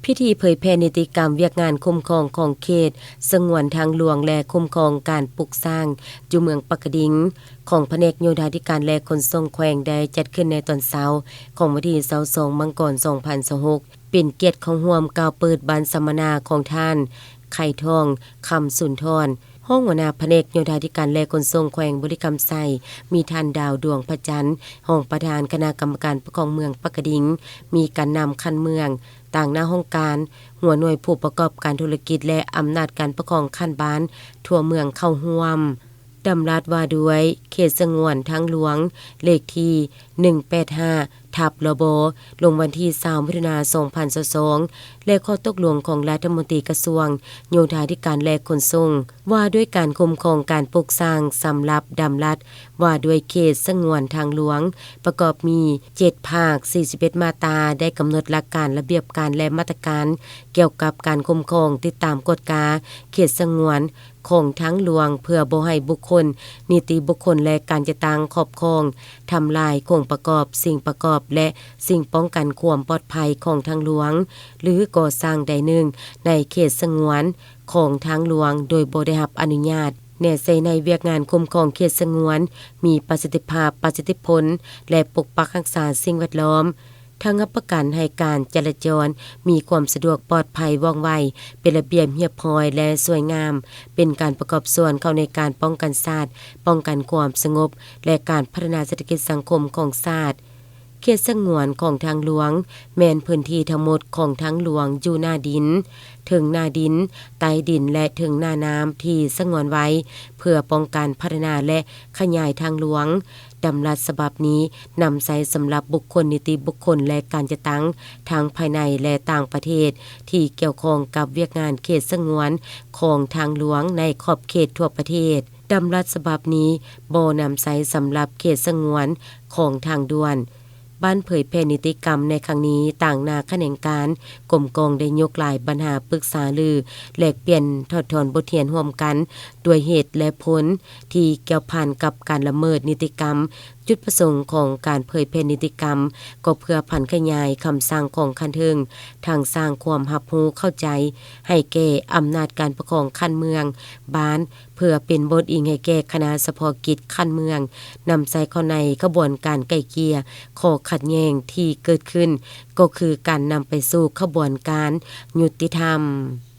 ພິທີເຜີຍແຜ່ນິຕິກຳວຽກງານຄຸ້ມຄອງຂອງເຂດສະຫງວນທາງຫຼວງ ແລະ ຄຸ້ມຄອງການປຸກສ້າງຢູ່ເມືອງປາກກະດິງ ຂອງພະແນກໂຍທາທິການ ແລະ ຂົນສົ່ງແຂວງ ໄດ້ຈັດຂຶ້ນໃນຕອນເຊົ້າຂອງວັນທີຊາວສອງ ມັງກອນ ສອງພັນຊາວຫົກ ເປັນກຽດເຂົ້າຮ່ວມກ່າວເປີດບັນສຳມະນາຂອງທ່ານ ໄຂ່ທອງ ຄຳສຸນທອນ ຮອງຫົວໜ້າພະແນກໂຍທາທິການ ແລະ ຂົນສົ່ງແຂວງບໍລິຄຳໄຊ, ມີທ່ານ ດາວດວງພະຈັນ ຮອງປະທານຄະນະກຳມະການປົກຄອງເມືອງປາກກະດິງ, ມີການນຳຂັ້ນເມືອງ, ຕາງໜ້າຫ້ອງການ, ຫົວໜ່ວຍຜູ້ປະກອບການທຸລະກິດ ແລະ ອຳນາດການປົກຄອງຂັ້ນບ້ານທົ່ວເມືອງເຂົ້າຮ່ວມ. ດຳລັດວ່າດ້ວຍເຂດສະຫງວນທາງຫຼວງ ເລກທີ ໜຶ່ງແປດຫ້າ ທັບ ລບ ລົງວັນທີ ຊາວ ມິຖຸນາ ສອງພັນຊາວສອງ ແລະ ຂໍ້ຕົກລົງຂອງລັດຖະມົນຕີກະຊວງໂຍທາທິການ ແລະ ຂົນສົ່ງ ວ່າດ້ວຍການຄຸ້ມຄອງການປຸກສ້າງ ສຳລັບດຳລັດວ່າດ້ວຍເຂດສະຫງວນທາງຫຼວງ ປະກອບມີ ເຈັດ ພາກ ສີ່ສິບເອັດ ມາດຕາ ໄດ້ກຳນົດຫຼັກການ, ລະບຽບການ ແລະ ມາດຕະການກ່ຽວກັບການຄຸ້ມຄອງ, ຕິດຕາມ, ກວດກາເຂດສະຫງວນ ຂອງທາງຫຼວງ ເພື່ອບໍ່ໃຫ້ບຸກຄົນ, ນິຕິບຸກຄົນ ແລະ ການຈັດຕັ້ງຄອບຄອງ ທຳລາຍໂຄງປະກອບ, ສິ່ງປະກອບ ແລະ ສິ່ງປ້ອງກັນຄວາມປອດໄພຂອງທາງຫຼວງ ຫຼື ກໍ່ສ້າງໃດໜຶ່ງໃນເຂດສະຫງວນຂອງທາງຫຼວງ ໂດຍບໍ່ໄດ້ຮັບອະນຸຍາດ. ແນໃສ່ໃນວຽກງານຄຸ້ມຄອງເຂດສະຫງວນ ມີປະສິດທິພາບ, ປະສິດທິຜົນ ແລະ ປົກປັກຮັກສາສິ່ງແວດລ້ອມ. ທັງຮັບປະກັນໃຫ້ການຈະລາຈອນມີຄວາມສະດວກ, ປອດໄພ, ວ່ອງໄວ, ເປັນລະບຽບຮຽບຮ້ອຍ ແລະ ສວຍງາມ, ເປັນການປະກອບສ່ວນເຂົ້າໃນການປ້ອງກັນຊາດ, ປ້ອງກັນຄວາມສະຫງົບ ແລະ ການພັດທະນາເສດຖະກິດສັງຄົມຂອງຊາດ. ເຂດສະຫງວນຂອງທາງຫຼວງ ແມ່ນພື້ນທີ່ທັງໝົດຂອງທາງຫຼວງຢູ່ໜ້າດິນ, ເທິງໜ້າດິນ, ໃຕ້ດິນ ແລະ ເທິງໜ້ານ້ຳທີ່ສະຫງວນໄວ້ ເພື່ອປ້ອງກັນ, ພັດທະນາ ແລະ ຂະຫຍາຍທາງຫຼວງ. ດຳລັດສະບັບນີ້ນຳໃຊ້ສຳລັບບຸກຄົນ, ນິຕິບຸກຄົນ ແລະ ການຈັດຕັ້ງທັງພາຍໃນ ແລະ ຕ່າງປະເທດ ທີ່ກ່ຽວຂ້ອງກັບວຽກງານເຂດສະຫງວນຂອງທາງຫຼວງໃນຂອບເຂດທົ່ວປະເທດ. ດຳລັດສະບັບນີ້ບໍ່ນຳໃຊ້ສຳລັບເຂດສະຫງວນຂອງທາງດ່ວນ. ບັນເຜີຍແຜ່ນິຕິກຳໃນຄັ້ງນີ້ ຕາງໜ້າຂະແໜງການ ກົມກອງໄດ້ຍົກຫຼາຍບັນຫາປຶກສາລື ແລກປ່ຽນ, ຖອດຖອນບົດຮຽນຮ່ວມກັນ ດ້ວຍເຫດ ແລະ ຜົນ ທີ່ກ່ຽວພັນກັບການລະເມີດນິຕິກຳ. ຈຸດປະສົງຂອງການເຜີຍແຜ່ນິຕິກຳ ກໍເພື່ອຜັນຂະຫຍາຍຄຳສັ່ງຂອງຂັ້ນເທິງ, ທັງສ້າງຄວາມຮັບຮູ້ເຂົ້າໃຈໃຫ້ແກ່ອຳນາດການປົກຄອງຂັ້ນເມືອງ, ບ້ານ, ເພື່ອເປັນບົດອີງໃຫ້ແກ່ຄະນະສະເພາະກິດຂັ້ນເມືອງ, ນຳໃຊ້ເຂົ້າໃນຂະບວນການໄກ່ເກ່ຍຂໍ້ຂັດແຍ່ງທີ່ເກີດຂຶ້ນ, ກໍຄືການນຳໄປສູ່ຂະບວນການຍຸຕິທຳ.